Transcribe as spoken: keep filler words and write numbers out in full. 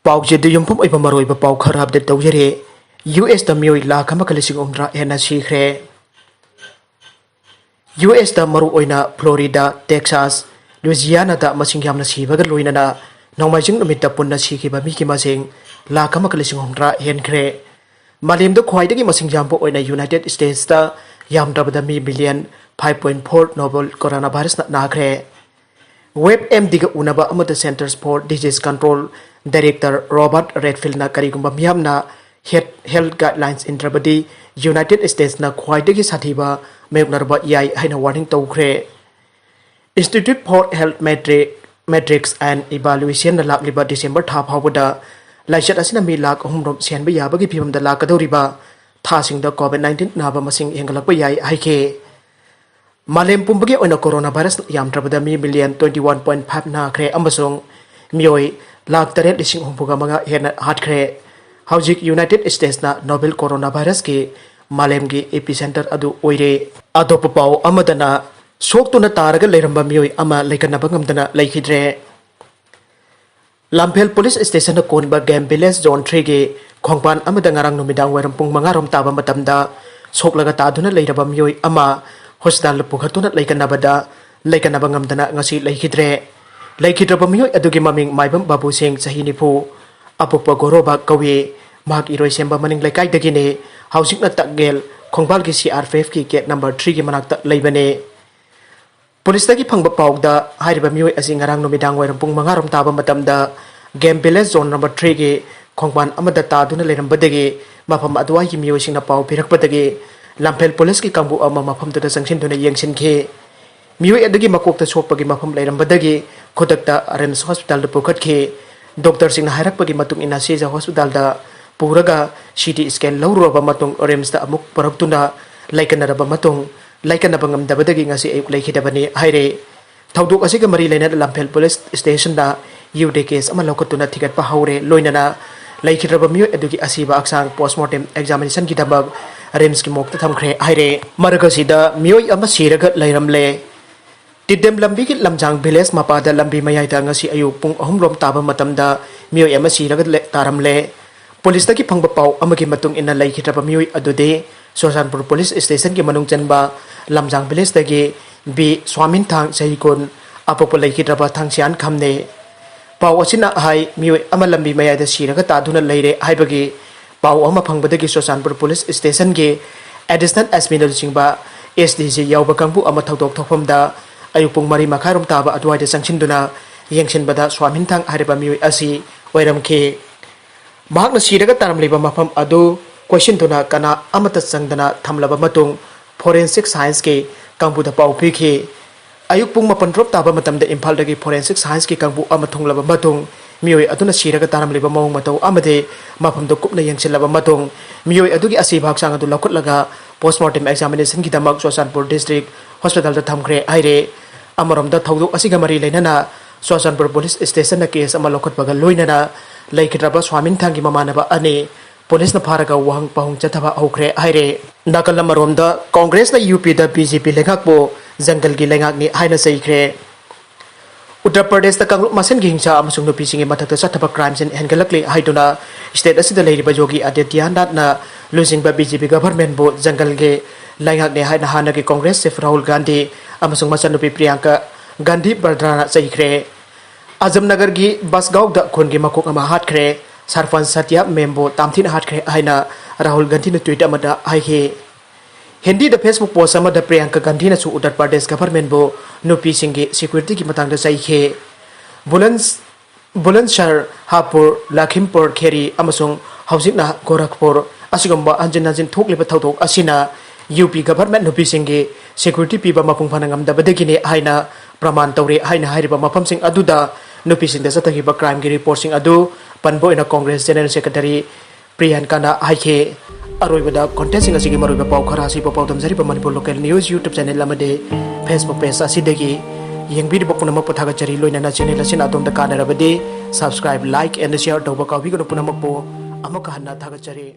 ꯄꯥꯎꯆꯦꯗ ꯌꯨꯝꯐꯝ ꯑꯣꯏꯕ ꯃꯔꯨꯑꯣꯏꯕ ꯄꯥꯎ ꯈꯔ ꯑꯞꯗꯦꯠ ꯇꯧꯖꯔꯤ꯫ ꯌꯨ ꯑꯦꯁꯇ ꯃꯤꯑꯣꯏ ꯂꯥꯈ ꯑꯃꯒ ꯂꯤꯁꯤꯡ ꯍꯨꯝꯗ꯭ꯔꯥ ꯍꯦꯟꯅ ꯁꯤꯈ꯭ꯔꯦ꯫ ꯌꯨ ꯑꯦꯁꯇ ꯃꯔꯨꯑꯣꯏꯅ ꯐ꯭ꯂꯣꯔꯤꯗꯥ, ꯇꯦꯛꯁꯥꯁ, ꯂꯨꯏꯖꯤꯌꯥꯅꯥꯗ ꯃꯁꯤꯡ ꯌꯥꯝꯅ ꯁꯤꯕꯒ ꯂꯣꯏꯅꯅ ꯅꯣꯡꯃꯥꯏꯖꯤꯡ ꯅꯨꯃꯤꯠꯇ ꯄꯨꯟꯅ ꯁꯤꯈꯤꯕ ꯃꯤꯒꯤ ꯃꯁꯤꯡ ꯂꯥꯈ ꯑꯃꯒ ꯂꯤꯁꯤꯡ ꯍꯨꯝꯗ꯭ꯔꯥ ꯍꯦꯟꯈ꯭ꯔꯦ꯫ ꯃꯥꯂꯦꯝꯗ ꯈ꯭ꯋꯥꯏꯗꯒꯤ ꯃꯁꯤꯡ ꯌꯥꯝꯕ ꯑꯣꯏꯅ ꯌꯨꯅꯥꯏꯇꯦꯗ ꯁ꯭ꯇꯦꯠꯁꯇ ꯌꯥꯝꯗ꯭ꯔꯕꯗ ꯃꯤ million five point four novel corona ꯚꯥꯏꯔꯁꯅ ꯅꯥꯈ꯭ꯔꯦ꯫ ꯋꯦꯕ ꯑꯦꯝ ꯗꯤꯒ ꯎꯅꯕ ꯑꯃꯗ Centers for Disease Control Director Robert Redfield-ꯅ ꯀꯔꯤꯒꯨꯝꯕ ꯃꯤꯌꯥꯝꯅ ꯍꯦꯜꯊ ꯒꯥꯏꯗꯂꯥꯏꯟꯁ ꯏꯟꯗ꯭ꯔꯕꯗꯤ ꯌꯨꯅꯥꯏꯇꯦꯗ ꯁ꯭ꯇꯦꯠꯁꯅ ꯈ꯭ꯋꯥꯏꯗꯒꯤ ꯁꯥꯊꯤꯕ ꯃꯥꯌꯣꯛꯅꯔꯕ ꯌꯥꯏ ꯍꯥꯏꯅ ꯋꯥꯔꯅꯤꯡ ꯇꯧꯈ꯭ꯔꯦ꯫ Institute for Health Metric, Metrics and Evaluation-ꯅ ꯂꯥꯛꯂꯤꯕ ꯗꯤꯁꯦꯝꯕꯔ ꯊꯥ ꯐꯥꯎꯕꯗ ꯂꯥꯏꯆꯠ ꯑꯁꯤꯅ ꯃꯤ ꯂꯥꯈ ꯑꯍꯨꯝ ꯔꯣꯝ ꯁꯤꯍꯟꯕ ꯌꯥꯕꯒꯤ ꯐꯤꯕꯝꯗ ꯂꯥꯛꯀꯗꯧꯔꯤꯕ ꯊꯥꯁꯤꯡꯗ ꯀꯣꯚꯤꯗ ꯅꯥꯏꯟꯇꯤꯟ ꯅꯥꯕ ꯃꯁꯤꯡ ꯍꯦꯟꯒꯠꯂꯛꯄ ꯌꯥꯏ ꯍꯥꯏꯈꯤ꯫ ꯃꯥꯂꯦꯝ ꯄꯨꯝꯕꯒꯤ ꯑꯣꯏꯅ ꯀꯣꯔꯣꯅꯥ ꯚꯥꯏꯔꯁ ꯌꯥꯝꯗ꯭ꯔꯕꯗ ꯃꯤ million twenty one point five ꯅꯥꯈ꯭ꯔꯦ ꯑꯃꯁꯨꯡ ꯃꯤꯑꯣꯏ ꯂꯥꯈ ꯇꯔꯦꯠ ꯂꯤꯁꯤꯡ ꯍꯨꯝꯐꯨꯒ ꯃꯉꯥ ꯍꯦꯟꯅ ꯍꯥꯠꯈ꯭ꯔꯦ꯫ ꯍꯧꯖꯤꯛ ꯌꯨꯅꯥꯏꯇꯦꯗ ꯁ꯭ꯇꯦꯠꯁꯅ ꯅꯣꯕꯦꯜ ꯀꯣꯔꯣꯅꯥ ꯚꯥꯏꯔꯁꯀꯤ ꯃꯥꯂꯦꯝꯒꯤ ꯏꯄꯤꯁꯦꯟꯇꯔ ꯑꯗꯨ ꯑꯣꯏꯔꯦ꯫ ꯑꯇꯣꯞꯄ ꯄꯥꯎ ꯑꯃꯗꯅ, ꯁꯣꯛꯇꯨꯅ ꯇꯥꯔꯒ ꯂꯩꯔꯝꯕ ꯃꯤꯑꯣꯏ ꯑꯃ ꯂꯩꯀꯠꯅꯕ ꯉꯝꯗꯅ ꯂꯩꯈꯤꯗ꯭ꯔꯦ꯫ ꯂꯝꯐꯦꯜ ꯄꯨꯂꯤꯁ ꯁ꯭ꯇꯦꯁꯟꯅ ꯀꯣꯟꯕ ꯒꯦꯝ ꯚꯤꯂꯦꯖ ꯖꯣꯟ ꯊ꯭ꯔꯤꯒꯤ ꯈꯣꯡꯕꯥꯟ ꯑꯃꯗ ꯉꯔꯥꯡ ꯅꯨꯃꯤꯗꯥꯡ ꯋꯥꯏꯔꯝ ꯄꯨꯡ ꯃꯉꯥ ꯔꯣꯝ ꯇꯥꯕ ꯃꯇꯝꯗ ꯁꯣꯛꯂꯒ ꯇꯥꯗꯨꯅ ꯂꯩꯔꯕ ꯃꯤꯑꯣꯏ ꯑꯃ ꯍꯣꯁꯄꯤꯇꯥꯜꯗ ꯄꯨꯈꯠꯇꯨꯅ ꯂꯩꯀꯠꯅꯕꯗ ꯂꯩꯀꯠꯅꯕ ꯉꯝꯗꯅ ꯉꯁꯤ ꯂꯩꯈꯤꯗ꯭ꯔꯦ꯫ ꯂꯩꯈꯤꯗ꯭ꯔꯕ ꯃꯤꯑꯣꯏ ꯑꯗꯨꯒꯤ ꯃꯃꯤꯡ ꯃꯥꯏꯕꯝ ꯕꯥꯕꯨ ꯁꯤꯡ, ꯆꯍꯤ ꯅꯤꯐꯨ, ꯑꯄꯣꯛꯄ ꯒꯣꯔꯣꯕꯥꯛ ꯀꯧꯏ꯫ ꯃꯍꯥꯛ ꯏꯔꯣꯏꯁꯦꯝꯕ ꯃꯅꯤꯡ ꯂꯩꯀꯥꯏꯗꯒꯤꯅꯤ꯫ ꯍꯧꯖꯤꯛꯅ ꯇꯛꯒꯦꯜ ꯈꯣꯡꯕꯥꯜꯒꯤ ꯁꯤ ꯑꯥꯔ ꯄꯤ ꯑꯦꯐꯀꯤ ꯒꯦꯠ ꯅꯝꯕꯔ ꯊ꯭ꯔꯤꯒꯤ ꯃꯅꯥꯛꯇ ꯂꯩꯕꯅꯤ꯫ ꯄꯨꯂꯤꯁꯇꯒꯤ ꯐꯪꯕ ꯄꯥꯎꯗ, ꯍꯥꯏꯔꯤꯕ ꯃꯤꯑꯣꯏ ꯑꯁꯤ ꯉꯔꯥꯡ ꯅꯨꯃꯤꯗꯥꯡ ꯋꯥꯏꯔꯝ ꯄꯨꯡ ꯃꯉꯥ ꯔꯣꯝ ꯇꯥꯕ ꯃꯇꯝꯗ ꯒꯦꯝ ꯚꯤꯂꯦꯖ ꯖꯣꯟ ꯅꯝꯕꯔ ꯊ꯭ꯔꯤꯒꯤ ꯈꯣꯡꯕꯥꯟ ꯑꯃꯗ ꯇꯥꯗꯨꯅ ꯂꯩꯔꯝꯕꯗꯒꯤ ꯃꯐꯝ ꯑꯗꯨꯋꯥꯏꯒꯤ ꯃꯤꯑꯣꯏꯁꯤꯡꯅ ꯄꯥꯎ ꯄꯤꯔꯛꯄꯗꯒꯤ ꯂꯝꯐꯦꯜ ꯄꯨꯂꯤꯁꯀꯤ ꯀꯥꯡꯕꯨ ꯑꯃ ꯃꯐꯝꯗꯨꯗ ꯆꯪꯁꯤꯟꯗꯨꯅ ꯌꯦꯡꯁꯤꯟꯈꯤ꯫ ꯃꯤꯑꯣꯏ ꯑꯗꯨꯒꯤ ꯃꯀꯣꯛꯇ ꯁꯣꯛꯄꯒꯤ ꯃꯐꯝ ꯂꯩꯔꯝꯕꯗꯒꯤ ꯈꯨꯗꯛꯇ ꯔꯤꯝꯁ ꯍꯣꯁꯄꯤꯇꯥꯜꯗ ꯄꯨꯈꯠꯈꯤ꯫ ꯗꯣꯛꯇꯔꯁꯤꯡꯅ ꯍꯥꯏꯔꯛꯄꯒꯤ ꯃꯇꯨꯡ ꯏꯟꯅ ꯁꯤꯖ ꯍꯣꯁꯄꯤꯇꯥꯜꯗ ꯄꯨꯔꯒ ꯁꯤ ꯇꯤ ꯁ꯭ꯀꯦꯟ ꯂꯧꯔꯨꯔꯕ ꯃꯇꯨꯡ ꯔꯤꯝꯁꯇ ꯑꯃꯨꯛ ꯄꯨꯔꯛꯇꯨꯅ ꯂꯩꯀꯠꯅꯔꯕ ꯃꯇꯨꯡ ꯂꯩꯀꯠꯅꯕ ꯉꯝꯗꯕꯗꯒꯤ ꯉꯁꯤ ꯑꯌꯨꯛ ꯂꯩꯈꯤꯗꯕꯅꯤ ꯍꯥꯏꯔꯦ꯫ ꯊꯧꯗꯣꯛ ꯑꯁꯤꯒ ꯃꯔꯤ ꯂꯩꯅꯅ ꯂꯝꯐꯦꯜ ꯄꯨꯂꯤꯁ ꯁ꯭ꯇꯦꯁꯟꯗ ꯌꯨ ꯗꯦ ꯀꯦꯁ ꯑꯃ ꯂꯧꯈꯠꯇꯨꯅ ꯊꯤꯒꯠꯄ ꯍꯧꯔꯦ꯫ ꯂꯣꯏꯅꯅ ꯂꯩꯈꯤꯗ꯭ꯔꯕ ꯃꯤꯑꯣꯏ ꯑꯗꯨꯒꯤ ꯑꯁꯤꯕ ꯍꯛꯆꯥꯡ ꯄꯣꯁꯃꯣꯔꯇꯦꯝ ꯑꯦꯛꯖꯥꯃꯤꯅꯦꯁꯟꯒꯤꯗꯃꯛ ꯔꯤꯝꯁꯀꯤ ꯃꯣꯔꯒꯇ ꯊꯝꯈ꯭ꯔꯦ ꯍꯥꯏꯔꯦ꯫ ꯃꯔꯛ ꯑꯁꯤꯗ ꯃꯤꯑꯣꯏ ꯑꯃ ꯁꯤꯔꯒ ꯂꯩꯔꯝꯂꯦ꯫ ꯇꯤꯗꯦꯝ ꯂꯝꯕꯤꯒꯤ ꯂꯝꯖꯥꯡ ꯚꯤꯂꯦꯖ ꯃꯄꯥꯗ ꯂꯝꯕꯤ ꯃꯌꯥꯏꯗ ꯉꯁꯤ ꯑꯌꯨꯛ ꯄꯨꯡ ꯑꯍꯨꯝ ꯔꯣꯝ ꯇꯥꯕ ꯃꯇꯝꯗ ꯃꯤꯑꯣꯏ ꯑꯃ ꯁꯤꯔꯒ ꯂꯩ-, ꯇꯥꯔꯝꯂꯦ꯫ ꯄꯨꯂꯤꯁꯇꯒꯤ ꯐꯪꯕ ꯄꯥꯎ ꯑꯃꯒꯤ ꯃꯇꯨꯡ ꯏꯟꯅ, ꯂꯩꯈꯤꯗ꯭ꯔꯕ ꯃꯤꯑꯣꯏ ꯑꯗꯨꯗꯤ ꯆꯨꯔꯆꯥꯟꯄꯨꯔ ꯄꯨꯂꯤꯁ ꯁ꯭ꯇꯦꯁꯟꯒꯤ ꯃꯅꯨꯡ ꯆꯟꯕ ꯂꯝꯖꯥꯡ ꯚꯤꯂꯦꯖꯇꯒꯤ ꯕꯤ ꯁ꯭ꯋꯥꯃꯤꯟꯊꯥꯡ, ꯆꯍꯤ ꯀꯨꯟ, ꯑꯄꯣꯛꯄ ꯂꯩꯈꯤꯗ꯭ꯔꯕ ꯊꯥꯡꯁꯤꯌꯥꯟ ꯈꯝꯅꯦ꯫ ꯄꯥꯎ ꯑꯁꯤꯅ ꯍꯥꯏ, ꯃꯤꯑꯣꯏ ꯑꯃ ꯂꯝꯕꯤ ꯃꯌꯥꯏꯗ ꯁꯤꯔꯒ ꯇꯥꯗꯨꯅ ꯂꯩꯔꯦ ꯍꯥꯏꯕꯒꯤ ꯄꯥꯎ ꯑꯃ ꯐꯪꯕꯗꯒꯤ ꯆꯨꯔꯆꯥꯟꯄꯨꯔ ꯄꯨꯂꯤꯁ ꯁ꯭ꯇꯦꯁꯟꯒꯤ ꯑꯦꯗꯤꯁꯅꯦꯜ ꯑꯦꯁ ꯄꯤꯅ ꯂꯨꯆꯤꯡꯕ ꯑꯦꯁ ꯗꯤ ꯖꯤ ꯌꯥꯎꯕ ꯀꯥꯡꯕꯨ ꯑꯃ ꯊꯧꯗꯣꯛ ꯊꯣꯛꯐꯝꯗ ꯑꯌꯨꯛ ꯄꯨꯡ ꯃꯔꯤ ꯃꯈꯥꯏꯔꯣꯝ ꯇꯥꯕ ꯑꯗꯨꯋꯥꯏꯗ ꯆꯪꯁꯤꯟꯗꯨꯅ ꯌꯦꯡꯁꯤꯟꯕꯗ ꯁ꯭ꯋꯥꯃꯤꯟꯊꯥꯡ ꯍꯥꯏꯔꯤꯕ ꯃꯤꯑꯣꯏ ꯑꯁꯤ ꯑꯣꯏꯔꯝꯈꯤ꯫ ꯃꯍꯥꯛꯅ ꯁꯤꯔꯒ ꯇꯥꯔꯝꯂꯤꯕ ꯃꯐꯝ ꯑꯗꯨ ꯀꯣꯏꯁꯤꯟꯗꯨꯅ ꯀꯅꯥ ꯑꯃꯠꯇ ꯆꯪꯗꯅ ꯊꯝꯂꯕ ꯃꯇꯨꯡ, ꯐꯣꯔꯦꯟꯁꯤꯛ ꯁꯥꯏꯟꯁꯀꯤ ꯀꯥꯡꯕꯨꯗ ꯄꯥꯎ ꯄꯤꯈꯤ꯫ ꯑꯌꯨꯛ ꯄꯨꯡ ꯃꯥꯄꯟ ꯔꯣꯞ ꯇꯥꯕ ꯃꯇꯝꯗ ꯏꯝꯐꯥꯜꯗꯒꯤ ꯐꯣꯔꯦꯟꯁꯤꯛ ꯁꯥꯏꯟꯁꯀꯤ ꯀꯥꯡꯕꯨ ꯑꯃ ꯊꯨꯡꯂꯕ ꯃꯇꯨꯡ, ꯃꯤꯑꯣꯏ ꯑꯗꯨꯅ ꯁꯤꯔꯒ ꯇꯥꯔꯝꯂꯤꯕ ꯃꯑꯣꯡ ꯃꯇꯧ ꯑꯃꯗꯤ ꯃꯐꯝꯗꯨ ꯀꯨꯞꯅ ꯌꯦꯡꯁꯤꯜꯂꯕ ꯃꯇꯨꯡ, ꯃꯤꯑꯣꯏ ꯑꯗꯨꯒꯤ ꯑꯁꯤꯕ ꯍꯛꯆꯥꯡ ꯑꯗꯨ ꯂꯧꯈꯠꯂꯒ ꯄꯣꯁꯃꯣꯔꯇꯦꯝ ꯑꯦꯛꯖꯥꯃꯤꯅꯦꯁꯟꯒꯤꯗꯃꯛ ꯆꯨꯔꯆꯥꯟꯄꯨꯔ ꯗꯤꯁꯇ꯭ꯔꯤꯛ ꯍꯣꯁꯄꯤꯇꯥꯜꯗ ꯊꯝꯈ꯭ꯔꯦ ꯍꯥꯏꯔꯦ꯫ ꯑꯃꯔꯣꯝꯗ, ꯊꯧꯗꯣꯛ ꯑꯁꯤꯒ ꯃꯔꯤ ꯂꯩꯅꯅ ꯆꯨꯔꯆꯥꯟꯄꯨꯔ ꯄꯨꯂꯤꯁ ꯁ꯭ꯇꯦꯁꯟꯅ ꯀꯦꯁ ꯑꯃ ꯂꯧꯈꯠꯄꯒ ꯂꯣꯏꯅꯅ ꯂꯩꯈꯤꯗ꯭ꯔꯕ ꯁ꯭ꯋꯥꯃꯤꯟꯊꯥꯡꯒꯤ ꯃꯃꯥꯟꯅꯕ ꯑꯅꯤ ꯄꯨꯂꯤꯁꯅ ꯐꯥꯔꯒ ꯋꯥꯍꯪ ꯄꯥꯎꯍꯪ ꯆꯠꯊꯕ ꯍꯧꯈ꯭ꯔꯦ ꯍꯥꯏꯔꯦ꯫ ꯅꯥꯀꯜ ꯑꯃꯔꯣꯝꯗ, ꯀꯣꯡꯒ꯭ꯔꯦꯁꯅ ꯌꯨ ꯄꯤꯗ ꯕꯤ ꯖꯦ ꯄꯤ ꯂꯩꯉꯥꯛꯄꯨ ꯖꯪꯒꯜꯒꯤ ꯂꯩꯉꯥꯛꯅꯤ ꯍꯥꯏꯅ ꯆꯩꯈ꯭ꯔꯦ꯫ ꯎꯠꯇꯔ ꯄ꯭ꯔꯗꯦꯁꯇ ꯀꯥꯡꯂꯨꯞ ꯃꯁꯦꯟꯒꯤ ꯍꯤꯡꯁꯥ ꯑꯃꯁꯨꯡ ꯅꯨꯄꯤꯁꯤꯡꯒꯤ ꯃꯊꯛꯇ ꯆꯠꯊꯕ ꯀ꯭ꯔꯥꯏꯝꯁꯤꯡ ꯍꯦꯟꯒꯠꯂꯛꯂꯤ ꯍꯥꯏꯗꯨꯅ ꯁ꯭ꯇꯦꯠ ꯑꯁꯤꯗ ꯂꯩꯔꯤꯕ ꯌꯣꯒꯤ ꯑꯥꯗꯤꯇ꯭ꯌꯅꯥꯊꯅ ꯂꯨꯆꯤꯡꯕ ꯕꯤ ꯖꯦ ꯄꯤ ꯒꯚꯔꯟꯃꯦꯟꯕꯨ ꯖꯪꯒꯜꯒꯤ ꯂꯩꯉꯥꯛꯅꯤ ꯍꯥꯏꯅ ꯍꯥꯟꯅꯒꯤ ꯀꯣꯡꯒ꯭ꯔꯦꯁ ꯆꯤꯐ ꯔꯥꯍꯨꯜ ꯒꯥꯟꯙꯤ ꯑꯃꯁꯨꯡ ꯃꯆꯥꯅꯨꯄꯤ ꯄ꯭ꯔꯤꯌꯥꯡꯀꯥ ꯒꯥꯟꯙꯤ ꯕꯗ꯭ꯔꯥꯅ ꯆꯩꯈ꯭ꯔꯦ꯫ ꯑꯖꯝꯅꯒꯔꯒꯤ ꯕꯁꯒꯥꯎꯗ ꯈꯨꯟꯒꯤ ꯃꯀꯣꯛ ꯑꯃ ꯍꯥꯠꯈ꯭ꯔꯦ, ꯁꯔꯄꯟꯆ ꯁꯇ꯭ꯌ ꯃꯦꯝꯕꯨ ꯇꯥꯝꯊꯤꯅ ꯍꯥꯠꯈ꯭ꯔꯦ ꯍꯥꯏꯅ ꯔꯥꯍꯨꯜ ꯒꯥꯟꯙꯤꯅ ꯇ꯭ꯋꯤꯠ ꯑꯃꯗ ꯍꯥꯏꯈꯤ꯫ ꯍꯤꯟꯗꯤꯗ Facebook ꯄꯣꯁ ꯑꯃꯗ ꯄ꯭ꯔꯤꯌꯥꯡꯀꯥ ꯒꯥꯟꯙꯤꯅꯁꯨ ꯎꯠꯇꯔ ꯄ꯭ꯔꯗꯦꯁ ꯒꯚꯔꯟꯃꯦꯟꯕꯨ ꯅꯨꯄꯤꯁꯤꯡꯒꯤ ꯁꯦꯀ꯭ꯌꯨꯔꯤꯇꯤꯒꯤ ꯃꯇꯥꯡꯗ ꯆꯩꯈꯤ꯫ ꯕꯨꯂꯟꯁ-, ꯕꯨꯂꯟꯁꯔ, ꯍꯥꯄꯨꯔ, ꯂꯈꯤꯝꯄꯨꯔ ꯈꯦꯔꯤ ꯑꯃꯁꯨꯡ ꯍꯧꯖꯤꯛꯅ ꯒꯣꯔꯈꯄꯨꯔ ꯑꯁꯤꯒꯨꯝꯕ ꯍꯟꯖꯤꯟ ꯍꯟꯖꯤꯟ ꯊꯣꯛꯂꯤꯕ ꯊꯧꯗꯣꯛ ꯑꯁꯤꯅ ꯌꯨ ꯄꯤ ꯒꯚꯔꯟꯃꯦꯟ ꯅꯨꯄꯤꯁꯤꯡꯒꯤ ꯁꯦꯀ꯭ꯌꯨꯔꯤꯇꯤ ꯄꯤꯕ ꯃꯄꯨꯡ ꯐꯥꯅ ꯉꯝꯗꯕꯗꯒꯤꯅꯤ ꯍꯥꯏꯅ ꯄ꯭ꯔꯃꯥꯟ ꯇꯧꯔꯦ ꯍꯥꯏꯅ ꯍꯥꯏꯔꯤꯕ ꯃꯐꯝꯁꯤꯡ ꯑꯗꯨꯗ ꯅꯨꯄꯤꯁꯤꯡꯗ ꯆꯠꯊꯈꯤꯕ ꯀ꯭ꯔꯥꯏꯝꯒꯤ ꯔꯤꯄꯣꯔꯠꯁꯤꯡ ꯑꯗꯨ ꯄꯟꯕ ꯑꯣꯏꯅ ꯀꯣꯡꯒ꯭ꯔꯦꯁ ꯖꯦꯅꯔꯦꯜ ꯁꯦꯀ꯭ꯔꯦꯇꯔꯤ ꯄ꯭ꯔꯤꯌꯥꯟꯀꯥꯅ ꯍꯥꯏꯈꯤ꯫ ꯑꯔꯣꯏꯕꯗ ꯀꯣꯟꯇꯦꯟꯁꯤꯡ ꯑꯁꯤꯒꯤ ꯃꯔꯨꯑꯣꯏꯕ ꯄꯥꯎ ꯈꯔ ꯑꯁꯤꯕꯨ ꯄꯥꯎꯗꯝꯖꯔꯤꯕ Manipur local news YouTube channel ꯑꯃꯗꯤ Facebook ꯄꯦꯖ ꯑꯁꯤꯗꯒꯤ ꯌꯦꯡꯕꯤꯔꯤꯕ ꯄꯨꯝꯅꯃꯛꯄꯨ ꯊꯥꯒꯠꯆꯔꯤ꯫ ꯂꯣꯏꯅꯅ ꯆꯦꯅꯦꯜ ꯑꯁꯤꯅ ꯑꯗꯣꯝꯗ ꯀꯥꯟꯅꯔꯕꯗꯤ subscribe, like and share ꯇꯧꯕ ꯀꯥꯎꯕꯤꯒꯅꯨ꯫ ꯄꯨꯝꯅꯃꯛꯄꯨ ꯑꯃꯨꯛꯀ ꯍꯟꯅ ꯊꯥꯒꯠꯆꯔꯤ꯫